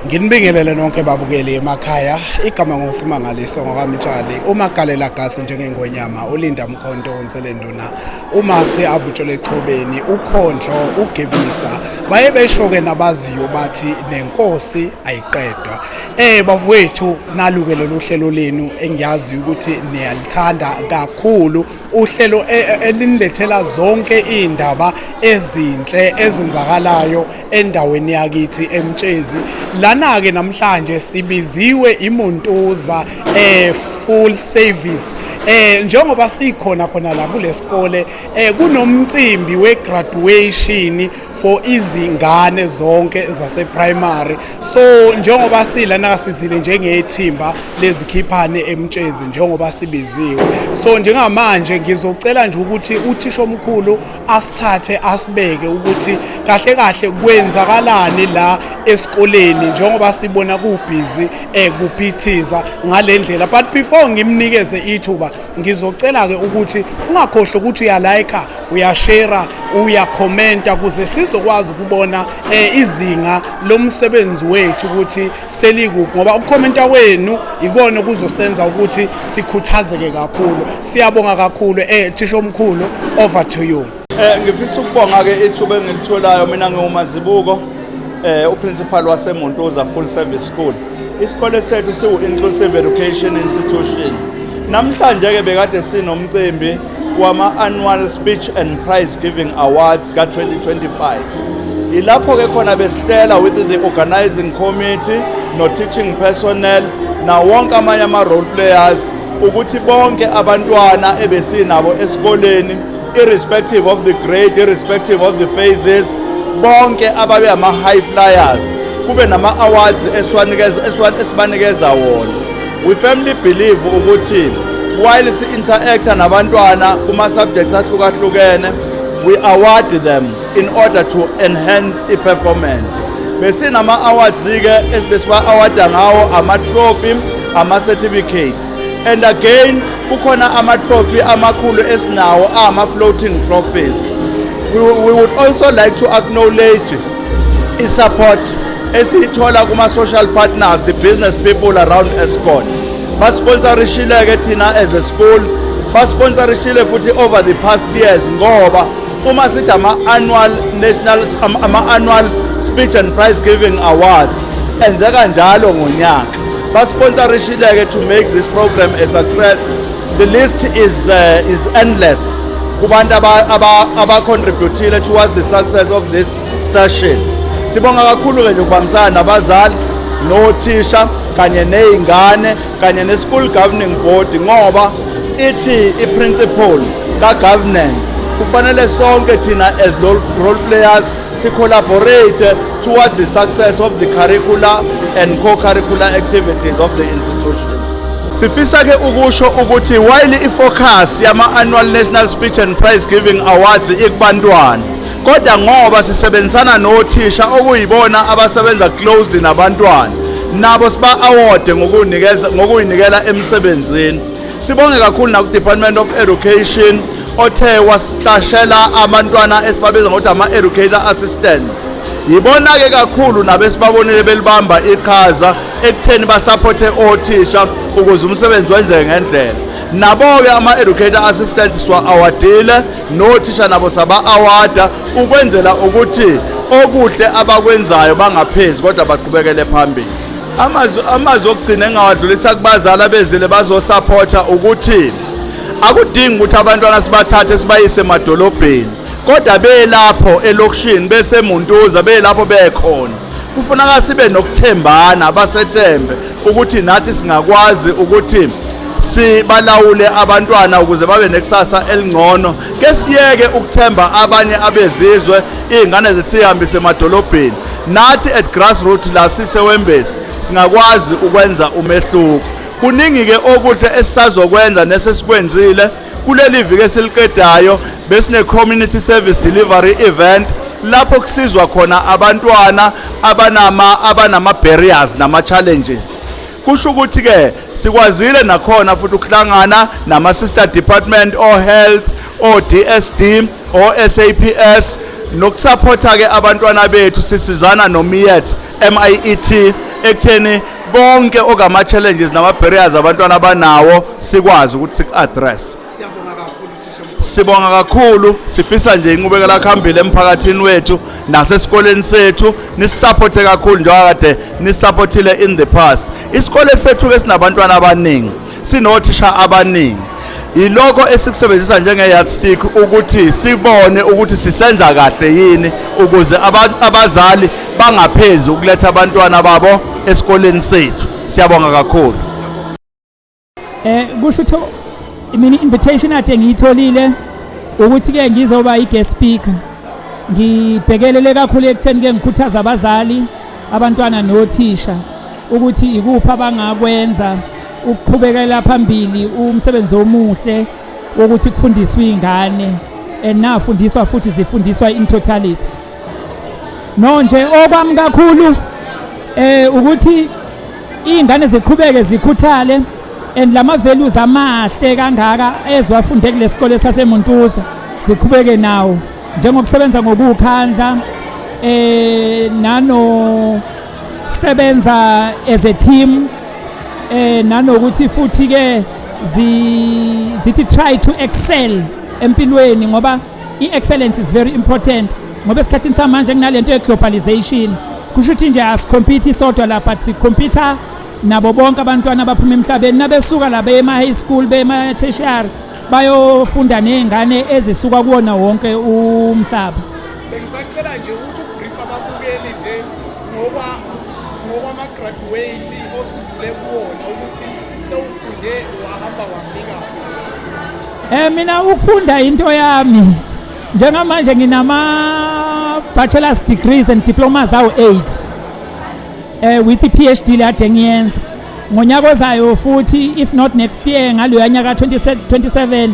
Nginibingelele nonke babukeli emakhaya. Igama ngoSimangaliso ngwaKaMtshali, umagalela gasi njengengonyama, ulinda mkhonto unselenduna, umase avutshele echobeni, ukhondlo ugebisa. Baye besho ke nabaziyo bathi nenkosi ayiqedwa. Bafowethu, naluke lolu hlelo lenu engiyazi ukuthi niyalithanda kakhulu, uhlelo elinilethela zonke indaba ezinhle ezenzakalayo endaweni yakithi eMtshezi. Lana ke namhlanje sibiziwe iMontuza Full Service. Njengoba sikhona khona la kulesikole, kunomcimbi we-graduation for izingane zonke zase primary. So njengoba silana sizile njengethimba lezikhiphane eMtshezi, njengoba sibiziwe, so njengamanje ngizocela nje ukuthi uthisha omkhulu asithathe asibeke ukuthi kahle kahle kwenzakalani la esikoleni, njengoba sibona kubhizi kuphithiza ngalendlela. But before ngimnikeze ithuba, ngizocela ke ukuthi ungakhohlwa ukuthi uyalike, uyashare, uyakhomenta ukuze sizokwazi ukubona izinga lomsebenzi wethu ukuthi selikuphi, ngoba ukukhomenta kwenu ikona kuzosenza ukuthi sikhuthazeke kakhulu. Siyabonga kakhulu. Thisha omkhulu, over to you. Ngifisa ukubonga ke ithuba engilitholayo. Mina ngiwuMazibuko, uprincipal waseMontuza Full Service School. Isikole sethu siwu inclusive education institution. Namhlanje ke bekade sinomcimbi wama annual speech and prize giving awards ka-2025. Ilapho ke khona besihlela with the organizing committee no teaching personnel na wonke amanye ama role players ukuthi bonke abantwana ebesinabo esikoleni, irrespective of the grade, irrespective of the phases, bonke ababe ama high flyers kube nama awards esiwanikeza esibanikeza wona. We firmly believe ukuthi while si interacta nabantwana kuma subjects ahlukahlukene, we award them in order to enhance i-performance. Besinama awards ke esibesiba awarda ngawo, ama trophy, ama certificates, and again kukhona ama trophy amakhulu esinawo, ama floating trophies. We would also like to acknowledge i-support esiyithola kuma-social partners, the business people around Estcourt. Basponsorishile-ke thina as a school, basponsorishile futhi over the past years, ngoba uma sithi ama-annual national ama-annual speech and prize giving awards enzeka njalo ngonyaka, basponsorishile-ke to make this program a success. The list is endless kubantu aba-contributile towards the success of this session. Sibonga kakhulu-ke nje ukubambisana nabazali nothisha kanye ney'ngane kanye ne-school governing board, ngoba ithi i-principle ka-governance kufanele sonke thina as role players si-collaborate towards the success of the curricular and co-curricular activities of the institution. Sifisa ke ukusho ukuthi while i-focus yama-annual national speech and prize giving awards ikubantwana, kodwa ngoba sisebenzisana nothisha okuyibona abasebenza closely nabantwana, nabo siba-award ngokunikeza ngokuyinikela emsebenzini. Sibonge kakhulu naku-Department of Education othe wasiqashela abantwana esibabiza ngokuthi ama-educator assistants. Yibona-ke kakhulu nabo esibabonile belibamba iqhaza ekutheni basaphothe othisha ukuze umsebenzi wenzeke ngendlela. Nabo-ke ama-educator assistants siwa-awardile, nothisha nabo saba-awarda ukwenzela ukuthi okuhle abakwenzayo bangaphezi kodwa baqhubekele phambili. Amazwi okugcina engawadlulisa kubazali abezile bazosaphotha ukuthi akudingi ukuthi abantwana sibathathe sibayise emadolobheni, kodwa belapho elokishini beseMontuza, belapho bekhona, kufuneka sibe nokuthembana, basethembe ukuthi nathi singakwazi ukuthi sibalawule abantwana ukuze babe nekusasa elingcono. Ke siyeke ukuthemba abanye abezizwe, iy'ngane zethu sihambise emadolobheni. Nathi at grassroot la sisewembesi singakwazi ukwenza umehluko. Kuningi-ke okuhle esisazokwenza nesesikwenzile. Kuleli viki esiliqedayo besine-community service delivery event lapho kusizwa khona abantwana abanama-barriers nama-challenges. Kusho ukuthi-ke sikwazile nakhona futhi ukuhlangana nama-sister department, o-health, o-DSD, o-SAPS, nokusaphotha-ke abantwana bethu sisizana no-MIET, MIET. ekutheni konke okama challenges nama barriers abantwana abanawo sikwazi ukuthi siku-address. Siyabonga kakhulu, thisha. Sibonga kakhulu. Sifisa nje inqubekela phambili emphakathini wethu nasesikoleni sethu. Nisupporte kakhulu njengoba kade nisupportile in the past. Isikole sethu ke sinabantwana abaningi, sinothisha abaningi. Yilokho esikusebenzisa njenge-yardstick ukuthi sibone ukuthi sisenza kahle yini, ukuze abazali bangaphezi ukuletha abantwana babo esikoleni sethu. Siyabonga kakhulu. Kusho ukuthi mina invitation ade ngiyitholile ukuthi ke ngizoba i-guest speaker, ngibhekelele kakhulu ekutheni ke ngikhuthaza abazali, abantwana nothisha ukuthi ikuphi abangakwenza ukuqhubekela phambili umsebenzi omuhle wokuthi kufundiswe ingane and nafundiswa futhi zifundiswa in totality. No nje okwami kakhulu ukuthi ingane ziqhubeke zikhuthale and lama values amahle kangaka eziwafunde kulesikole saseMuntuza ziqhubeke nawo, njengokusebenza ngokukhandla, nano sebenza as a team, nanokuthi futhi ke zithi try to excel empilweni, ngoba i-excellence is very important, ngoba esikhathini samanje kunalento ye-globalization. Kusho ukuthi nje asicompete sodwa lapha, sicompete nabo bonke abantwana abaphuma emhlabeni nabesuka la bema high school, bema tertiary, bayofunda nezingane ezisuka kuwona wonke umhlaba. Bengisacela nje ukuthi ubrief ababukeli nje ngoba ngokwama-graduate osudlule kuwona, ukuthi sewufunde wahamba wafika. Mina ukufunda into yami. Njengamanje nginama bachelor's degrees and diplomas awu 8 with i-PhD lade ngiyenza ngonyaka ozayo futhi, if not next year, ngaloya nyaka 2027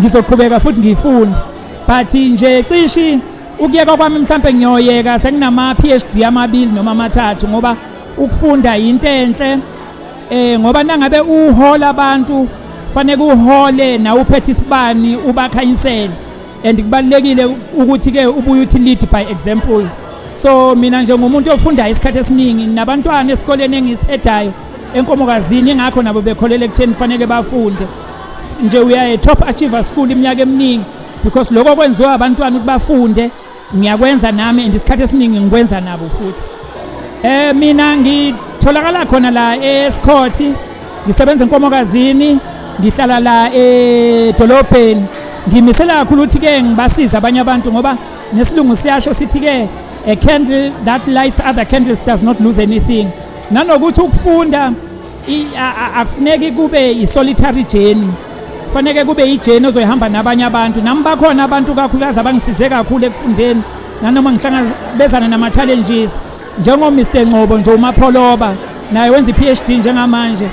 ngizoqhubeka futhi ngifunde. But nje cishi ukuyeka kwami mhlambe ngiyoyeka senginama PhD amabili noma amathathu, ngoba ukufunda into enhle, ngoba nangabe uhola abantu fanele uhole na uphethe isibani ubakhanyisele, and kubalekile ukuthi ke ubuye uthi lead by example. So mina nje ngumuntu ofunda isikhathi esiningi nabantwana esikoleni engisiheadayo eNkomokazini, ingakho nabo bekholele ekutheni fanele bafunde. Nje uya e-top achiever school iminyaka eminingi because lokho kwenziwa abantwana ukuthi bafunde, ngiyakwenza nami and isikhathi esiningi ngikwenza nabo futhi. Mina ngitholakala khona la eScott, ngisebenza eNkomokazini, ngihlala la edolobheni. Ngimisela kakhulu ukuthi ke ngibasize abanye abantu, ngoba nesilungu siyasho sithi ke, "A candle that lights other candles does not lose anything." Nanokuthi ukufunda akufuneki kube i-solitary journey, kufanele kube i-journey ozoyihamba nabanye abantu. Nami bakhona abantu kakhulukazi abangisize kakhulu ekufundeni nanoma ngihlangabezana nama-challenges, njengo Mr Ngcobo nje, uMapholoba, naye wenza i-PhD njengamanje,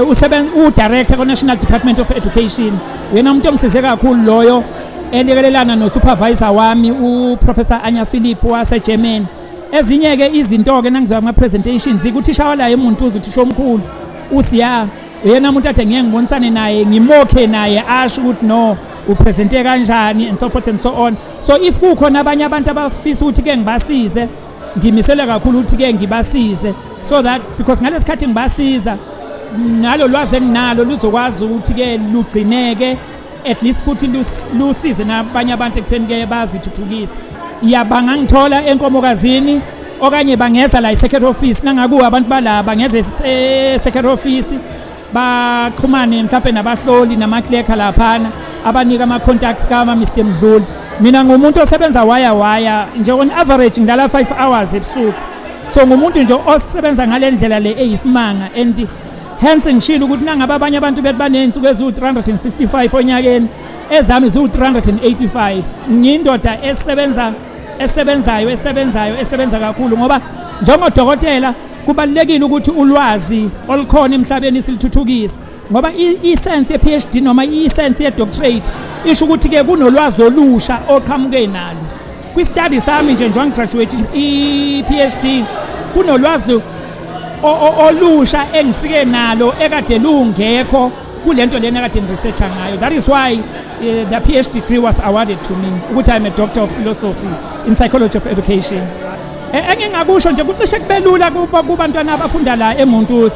usebenza u-director ko-National Department of Education. Uyena umuntu ongisize kakhulu loyo, elekelelana no-supervisor wami, uProfessor Anya Philip wase-Germany. Ezinye-ke izinto-ke nangizoya kuma-presentations, kuthisha walayo eMuntuza, uthisha omkhulu usiya, uyena umuntu ade ngiye ngibonisane naye, ngimokhe naye, asho ukuthi no, upresente kanjani and so forth and so on. So if kukhona abanye abantu abafisa ukuthi ke ngibasize, ngimisele kakhulu ukuthi ke ngibasize, so that because ngalesikhathi ngibasiza nalo lwazi enginalo luzokwazi ukuthi ke lugcineke at least futhi lusize nabanye abantu ekutheni ke bazithuthukise. Ya, bangangithola eNkomokazini okanye bangeza la e-secretary office. Nangakuwe abantu bala bangeza e-secretary office, baxhumane mhlawumbe nabahloli nama-clerk laphana, abanika ama-contacts kama Mr Mdluli. Mina ngumuntu osebenza waya waya nje, on average ngilala 5 hours ebusuku, so ngumuntu nje osebenza ngale ndlela le eyisimanga, and hence ngishilo ukuthi nangabe abanye abantu bethi baney'nsuku eziwu-365 onyakeni, ezami ziwu-385. Ngiyindoda esebenza, esebenzayo, esebenzayo, esebenza kakhulu, ngoba njengodokotela kubalulekile ukuthi ulwazi olukhona emhlabeni silithuthukise, ngoba i-sense ye-PhD noma i-sense ye-doctorate isho ukuthi-ke kunolwazi olusha oqhamuke nalo. Kwi-study sami nje njengoba ngigraduate i-PhD, kunolwazi olusha engifike nalo ekade lungekho kulento lena ekade ngiresearcha ngayo. That is why the PhD degree was awarded to me, ukuthi I'm a doctor of philosophy in psychology of education. Engingakusho nje, kucishe kubelula kubantwana abafunda la eMontusi,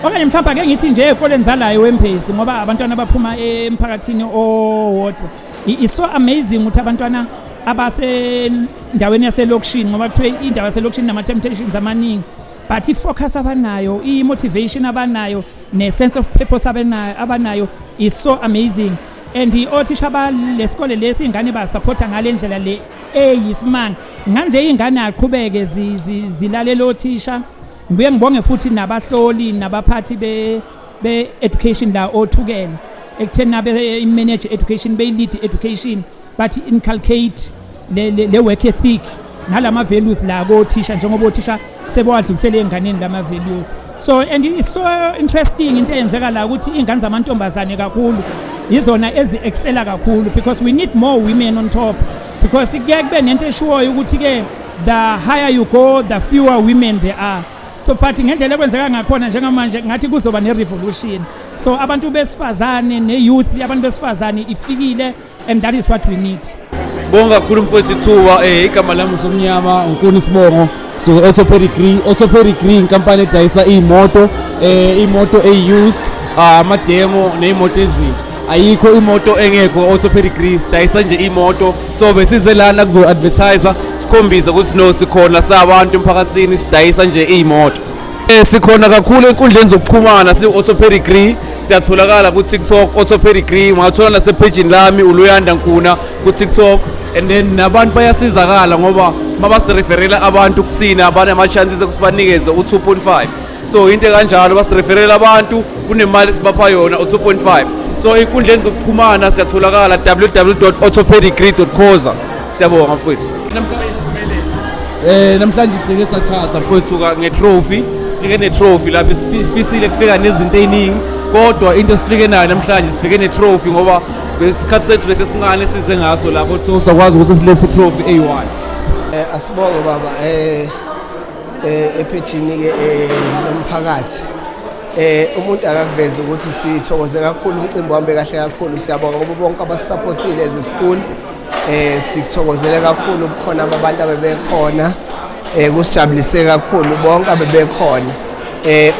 okanye mhlawumbe ake ngithi nje ey'koleni zalayo eWembezi, ngoba abantwana abaphuma emphakathini owodwa. It's so amazing ukuthi abantwana abasendaweni yaselokishini, ngoba kuthiwe indawo yaselokishini nama-temptations amaningi, but i-focus abanayo, i-motivation abanayo, ne-sense of purpose abanayo is so amazing. And othisha balesikole lesi, iy'ngane basupporta ngale ndlela le eyisimanga nganje. Iy'ngane aqhubeke zilalela othisha. Ngibuye ngibonge futhi nabahloli nabaphathi be-education la oThukela, ekutheni nabe manage education, beyi-lead education, but inculcate le work ethic nalama values la kothisha, njengoba othisha sebewadlulisele ey'nganeni lama values. So and it's so interesting into eyenzeka la, ukuthi iy'ngane zamantombazane kakhulu yizona ezi-excela kakhulu, because we need more women on top, because kuye kube nento eshiwoyo ukuthi-ke the higher you go, the fewer women there are. So but ngendlela ekwenzeka ngakhona njengamanje, ngathi kuzoba ne-revolution. So abantu besifazane ne-youth yabantu besifazane ifikile, and that is what we need. Bonga kakhulu mfowethu ithuba. Igama lami uSomnyama uNkuni Sibongo. So Auto Pedigree, Auto Pedigree inkampani edayisa iy'moto, iy'moto eyi-used, ama-demo ney'moto ezintsha. Ayikho imoto engekho Auto Pedigree, sidayisa nje imoto. So besize lana kuzo-advertise, sikhombise ukuthi no, sikhona sabantu emphakathini, sidayisa nje iy'moto. Sikhona kakhulu enkundleni zokuxhumana, siwu-Auto Pedigree, siyatholakala ku-TikTok, Auto Pedigree, ungathola nasepagini lami uLuyanda Nkuna ku-TikTok. And then nabantu bayasizakala ngoba mabasireferela abantu kuthina, banama-chances okuthi banikeze u-2.5. So into kanjalo, basireferela abantu, kunemali esibapha yona, u-2.5. So ey'nkundleni zokuxhumana siyatholakala, www.autopedigree.co.za. Siyabonga mfowethu. Namhlanje sifike sachatha mfowethu nge-trophy, sifike ne-trophy lapha. Sifisile kufika nezinto ey'ningi, kodwa into esifike nayo namhlanje, sifike ne-trophy, ngoba isikhathi sethu bese sincane size ngaso lapho, so sakwazi ukuthi silethe i-trophy eyi-one. Asibonge baba, ephejini ke lomphakathi. Umuntu akakuveza ukuthi sithokoze kakhulu, umcimbi uhambe kahle kakhulu. Siyabonga kubo bonke abasupportile as a school. Sikuthokozele kakhulu ubukhona babantu abebekhona. Kusijabulise kakhulu bonke abebekhona.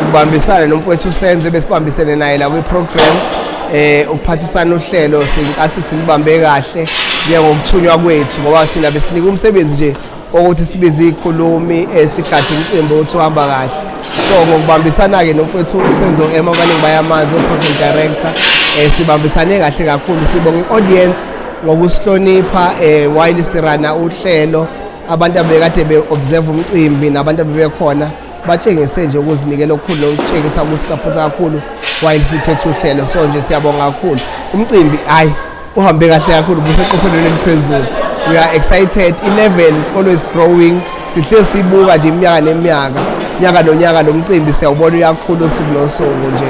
Ukubambisana nomfowethu Senze, besibambisene naye la kwi-program, ukuphathisana uhlelo, sincathi silibambe kahle njengokuthunywa kwethu, ngoba thina besinika umsebenzi nje ukuthi sibize ikhulumi, sigade umcimbi ukuthi uhamba kahle. So ngokubambisana-ke nomfowethu uSenzo M, abaningi bayamazi, u-program director, sibambisane kahle kakhulu. Sibonga i-audience ngokusihlonipha while siruna uhlelo. Abantu abekade be-observe umcimbi nabantu abebekhona batshengise nje ukuzinikela okukhulu nokutshengisa ukusisapotha kakhulu while siphethe uhlelo. So nje siyabonga kakhulu. Umcimbi, hayi, uhambe kahle kakhulu, buseqophelweni eliphezulu. We are excited, i-level is always growing. Sihlezi sibuka nje iminyaka neminyaka, nyaka nonyaka, lo mcimbi siyawubona uyakhula usuku nosuku nje.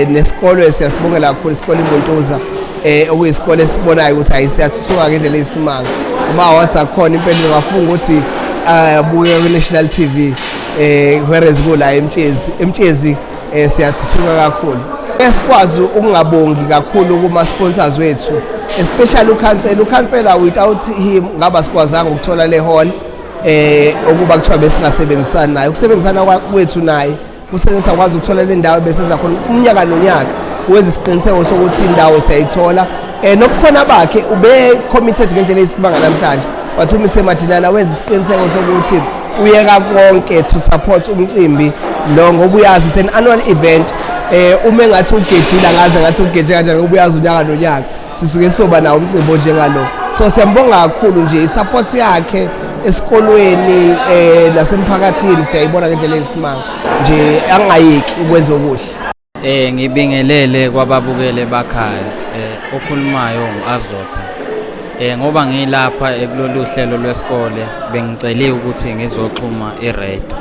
Nesikole siyasibongela kakhulu, isikole iMontuza, okuyisikole esibonayo ukuthi hayi, siyathuthuka ngendlela eyisimanga. Ama awards akhona impela ungafunga ukuthi abuke ku-national TV, whereas kula eMtshezi siyathuthuka kakhulu. Esikwazi ukungabongi kakhulu kuma sponsors wethu, especially ukhansela. Ukhansela, without him ngaba sikwazanga ukuthola le hall, ukuba kuthiwa besingasebenzisani naye. Ukusebenzisana kwethu naye kusenza sakwazi ukuthola le ndawo besenza khona umnyaka nonyaka, wenza isiqiniseko sokuthi indawo siyayithola. Nobukhona bakhe, ube committed ngendlela eyisimanga namhlanje, but uMr Madinana wenza isiqiniseko sokuthi uyeka konke to support umcimbi lo, ngoba uyazi it's an annual event. Uma engathi ugejile, angaze ngathi ugeje kanjani, ngoba uyazi unyaka nonyaka sisuke sizoba nawo umcimbi onjengalo. So siyambonga kakhulu nje, i-support yakhe esikolweni nasemphakathini siyayibona ngendlela eyisimanga nje, angayeki ukwenza okuhle. Ngibingelele kwababukele bakhaya. Okhulumayo nguAzotha. Ngoba ngilapha ekulolu hlelo lwesikole, bengiceliwe ukuthi ngizoxhuma iradio.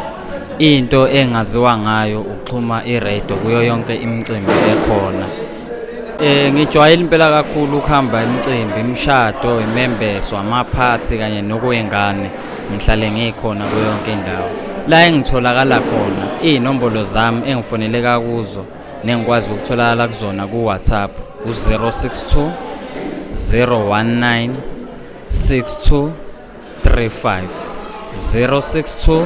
Into engaziwa ngayo ukuxhuma iradio kuyo yonke imicimbi ekhona. Ngijwayele impela kakhulu ukuhamba imicimbi, imishado, imembeso, amaphathi kanye nokwengane. Ngihlale ngikhona kuyo yonke indawo. La engitholakala khona, iy'nombolo zami engifoneleka kuzo nengikwazi ukutholakala kuzona ku-WhatsApp u-062 019 6235. 062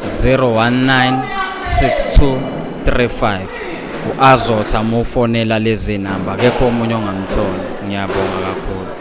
019 6235. U-Azotha mufonela lezi namba, akekho omunye ongamthola. Ngiyabonga kakhulu.